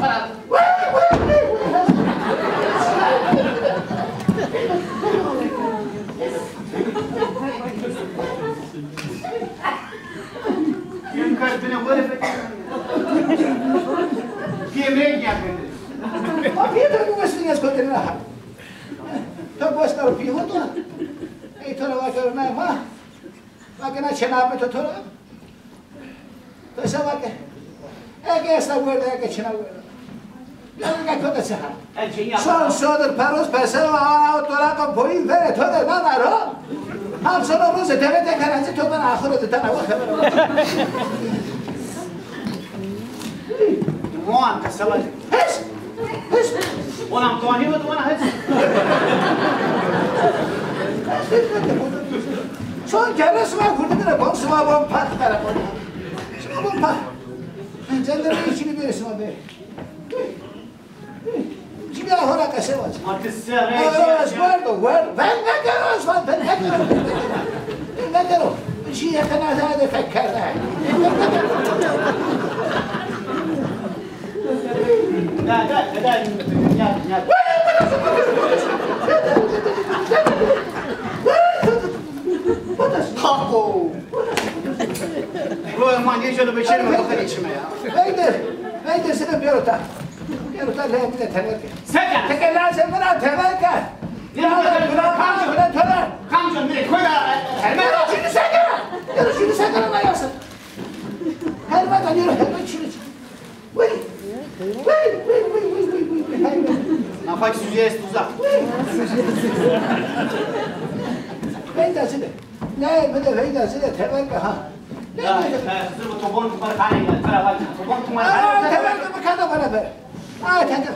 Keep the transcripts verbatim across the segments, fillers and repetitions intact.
Yem kar bine were fe. Piyê mi rê giya kerde. Ma piyê to ki westin ez kotene ha. To boş karo piyê ho to. Ey to ra vakero nay ma. Vake na çêna bito to ra. To se vake. Eke esta werda, eke çina werda. Yanî ke to de se ha. Son sodir peroz pese va, a, o toraqo poyî vere to de nana ro. Ham sono roze teve te kena ci to bana axiro de tana va xeber. Wan te se va. Hiç! Hiç! Ona mutoanî ve ona hiç. Son kere sima kurdî bire, bon sima bon pak bere bon. Sima bon pak. Cendere içini bire sima be. Cî bîya hora qese vac. Ma ti serre. Ora, werdo, werdo. Ben ne kero, ben ne kero. Ben ne kero. Jî yekena de fek kerde. Da, da, da, da, ya, ya. Kako. Roya ma nêceno beşerîme, bixirê çime ya. Veyde, veyde sine bêro ta. Bêro ta leyê mi de teber ke. Seke. Seke lazim bira teber ke. Ya da bira kamco, bira teber. Kamco, ne koya, herme. Bira şunu seke. Bira şunu seke na yasın. Herme da yürü, herme çürü. Vay! Vay, vay, vay. Nafak süzüğü estuza. Veyda sine. Ne, bir de veyda sine, teber ke ha. Ne, ya, ne, ya, kızım, bu topon kumar kane ya, para var, topon kumar kane. Aa, teber ke, bu kadar bana ver. Aa, teber.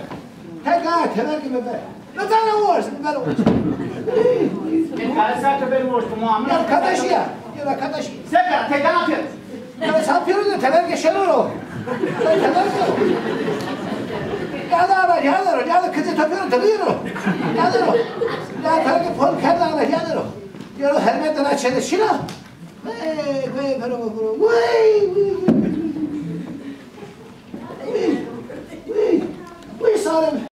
Tek ha, teber ke ver. Ne tane var, ne ben var. Tek ha, sen teber var, tamam. Ya, arkadaş ya. Ya, arkadaş. Sen ya, tek ha, tek. Ya, sapıyorum da teber ke şeroro. Teber ke. Ya da, ya da, ya da, kızı tapıyorum, tanıyorum. Ya da, ya, teber ke pol kerda, ya da. Ya, hermet de çene şira. Vay, vay, pero, pero. Vay, vay, vay. Vay, vay, vay, sarım.